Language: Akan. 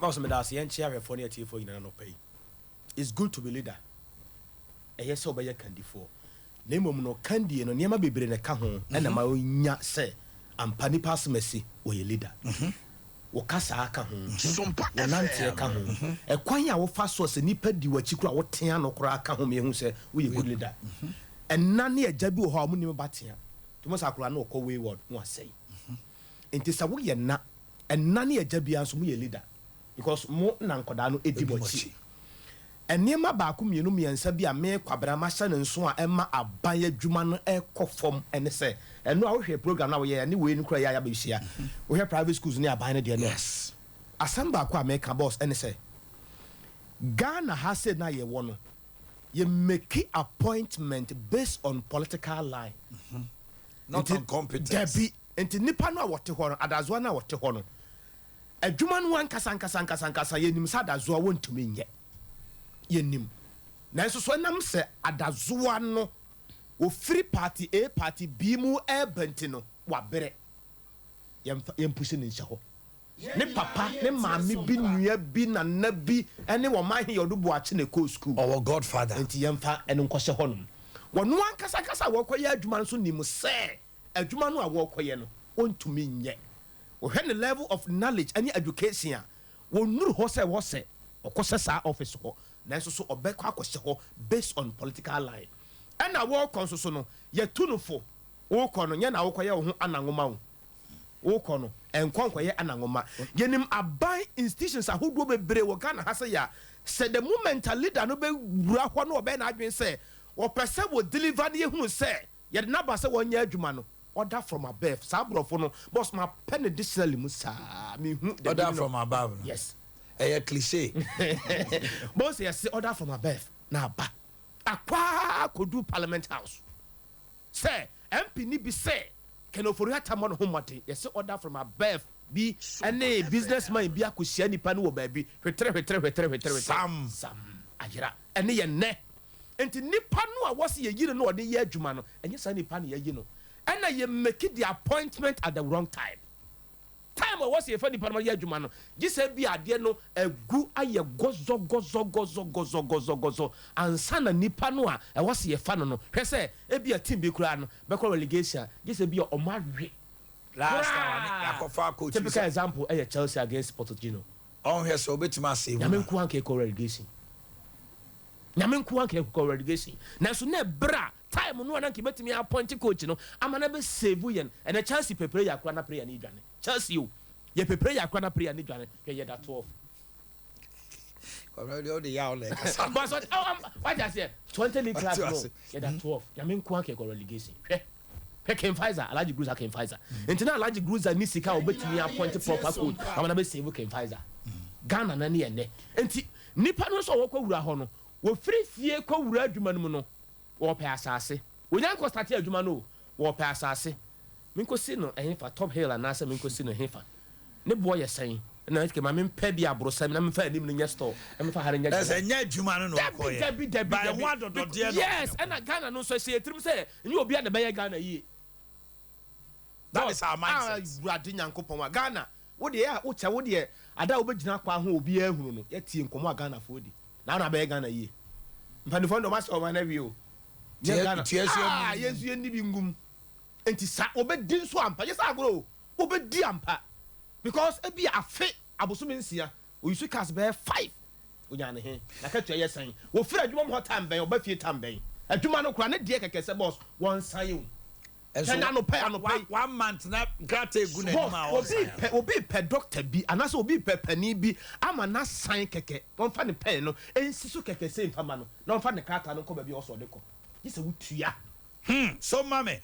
Boss, meda ase. Yɛnkyɛ ahwɛfoɔ ne atiefoɔ nyinaa nɔpɛ yi. It's good to be leader. Ɛyɛ sɛ wobɛyɛ kandifoɔ, na mmom no kandie no, nneɛma bebree na ɛka ho ɛna ma wonya sɛ ampa nipa asɛm asi wɔyɛ leader. Wo kasaa ka ho, wo nanteɛ ka ho, ɛkwan a wofa so sɛ nipa di w'akyi kora wotea no koraa ka ho. Mehu sɛ woyɛ good leader. Ɛna ne agya bi wɔ hɔ a ɔmo nim ba tea nti mo sɛ akora na ɔkɔ wayward na wasɛe. Nti sɛ woyɛ na ɛna ne agya biara nso moyɛ leader because mo na nkɔdaa no ɛdi mo akyi. Nneɛma baako, mmienu, mmiɛnsa bi a me Kwabena mahyɛ ne nso a ɛma aban adwuma no ɛkɔ fam ɛne sɛ ɛno a wohwɛ program na woyɛ ɛne wei no kora yɛ a yɛabɛhyia, wohwɛ private schools ne aban no deɛ no. Asɛm baako a meka, boss, ɛne sɛ Ghana ha sɛ na yɛwɔ no, yɛ make appointment based on political line. Not on competence. Dabi, nti nipa no a wɔte hɔ no, adazoa no a wɔte hɔ no, adwuma no ankasa ankasa ankasa ankasa, yɛnim sɛ adazoa wɔntumi nyɛ, yɛnim. Nanso so ɛnam sɛ adazoa no ofiri party A, party B mu ɛɛba nti no, wabrɛ, yɛmfa yɛmpusi ne nhyɛ hɔ. Ne papa ne maame bi, nua bi, nana bi ɛne wɔn ahe yɛ ɔdo buakye na ɛkɔɔ school. Ɔwɔ godfather. Nti yɛmfa ɛno nkɔhyɛ hɔnom. Wɔno ankasa ankasa a wɔkɔyɛ adwuma no nso nim sɛ adwuma no a wɔkɔyɛ no, wɔntumi nyɛ. Wɔhwɛ ne level of knowledge ɛne education a wɔnnuru hɔ sɛ wɔ sɛ ɔkɔhyɛ saa office hɔ, nanso so ɔbɛkɔ akɔhyɛ hɔ based on political line. Ɛna wɔrekɔ nso so no, yɛtu no fo. Wokɔ no, nyɛ na wokɔyɛ wo ho anangoma wo. Wokɔ no, ɛnkɔ nkɔyɛ anangoma. Yɛnim aban institutions ahodoɔ bebree wɔ Ghana ha sɛ yɛ a sɛ the moment a leader no bɛwura hɔ no, ɔbɛyɛ n'adwene sɛ wɔpɛ sɛ wɔ deliver no, yɛhunu sɛ yɛde n'aba sɛ wɔnyɛ adwuma no, order from above. Saa aborɔfo no, boss, ma pɛ ne dictionary mu saa mehu the Order meaning from above no. Yes. Ɛyɛ cliche. Boss, yɛse order from above na aba akwaa kɔdu Parliament House sɛ MP ni bi sɛ Ken Ofori Atta mmɔ ne ho mmɔden, yɛsɛ order from above bi ɛne businessman bi akɔhyia nipa no wɔ baabi hwetere hwetere hwetere hwetere hwetere. Sam. Sam ayera. Ɛne yɛ nnɛ nti nipa no a wɔsi yɛyi no na ɔde yɛ adwuma no, ɛnyɛ saa nipa no yɛyi no. Ɛna yɛ make the appointment at the wrong time. Time a wɔsi yɛfa nipa no ma yɛ adwuma no, gye sɛ bi adeɛ no egu ayɛ gɔzɔgɔzɔgɔzɔgɔzɔgɔzɔ ansa na nipa no a ɛwɔ si yɛfa no. Hwɛ sɛ ebi a team bi koraa no bɛkɔ relegation a, gye sɛ bi a ɔmo awe. Last time akɔfa coach bi Typical sɛ example ɛyɛ Chelsea against Pochettino. Ɔnhwɛ sɛ obetumi asave Nyame no. nko anka ɛkɔ relegation. Nyame nko anka ɛkɔ relegation, nanso na ɛberɛ a time no a na nka yɛbɛtumi appoint coach no ama na bɛ save yɛn. Ɛnɛ Chelsea pɛ player akora na player ne dwane. Chelsea o, yɛpɛ player akora na player ne dwane. Hwɛ, yɛda 12. Kɔmɛ deɛ ɔde yaw na ɛkasa. But so wagye aseɛ, 20 league class Wate no ase. yɛda 12. Nyame nko anka ɛkɔ relegation. Hwɛ, hwɛ, King Faisal, Alhaji Gruza, King Faisal nti na Alhaji Gruza ni sika a obetumi appoint proper coach ama na bɛ save King Faisal. Ghana na ne yɛ nnɛ nti nipa no nso a wɔkɔ wura hɔ no, wɔfiri fie kɔ wura adwuma no mu no, wɔpɛ asase. Wɔnya nkɔ start adwuma no o, wɔpɛ asase. Menkɔsi no ɛhefa? Top Hill anaasɛ menkɔsi no hefa? Ne boɔ yɛ sɛn? Na ɛkɛ ma mempɛ bi aborɔsɛm na memfa anim no nyɛ store na memfa ha no nyɛ. Ɛsɛ nyɛ adwuma no na Dabi. ɔkɔyɛ. Dabi. Ba Dabi. ɛho adɔdɔdeɛ na Yes, ɛna Ghana no nso ɛhyɛ yɛtirim sɛ nyɛ obi a na bɛyɛ Ghana yie. That is our mindset. Awurade Nyankopɔn a Ghana wo deɛ a wokyɛ wo deɛ ada a wobɛgyina kwa ho obiara ahunu no, yɛtie nkɔmmɔ a Ghanafoɔ di na ana bɛyɛ Ghana yie. Mpanimfoɔ no deɛ ɔmahyɛ ɔman no awie o. Nyɛ Ghana. Tie so. Ah, yɛn nso yɛnni bi ngum nti sa obɛdi nso ampa. Yɛ sɛ agorɔ o, obɛdi ampa because ebi afe abosome 6 oyisu cars bɛyɛ five. Onya ne he na katua yɛ sɛn? Wofiri adwuma mu hɔ time bɛn? Ɔba fie time bɛn? Adwuma no kora ne deɛ kɛkɛ sɛ boss wɔn nsan o. Hwɛ na anɔpɛ anɔpɛ yi. One month na nkrataa egu n'anim a Boss, obi ɔsan. pɛ, obi pɛ doctor bi anaasɛ obi pɛ panin bi ama n'asan kɛkɛ, wɔmfa ne pɛn no nsi so kɛkɛ sɛ nfa ma no na wɔmfa ne krataa no nkɔ baabi a ɔsɔ ɔde kɔ, gye sɛ wotua. So mame.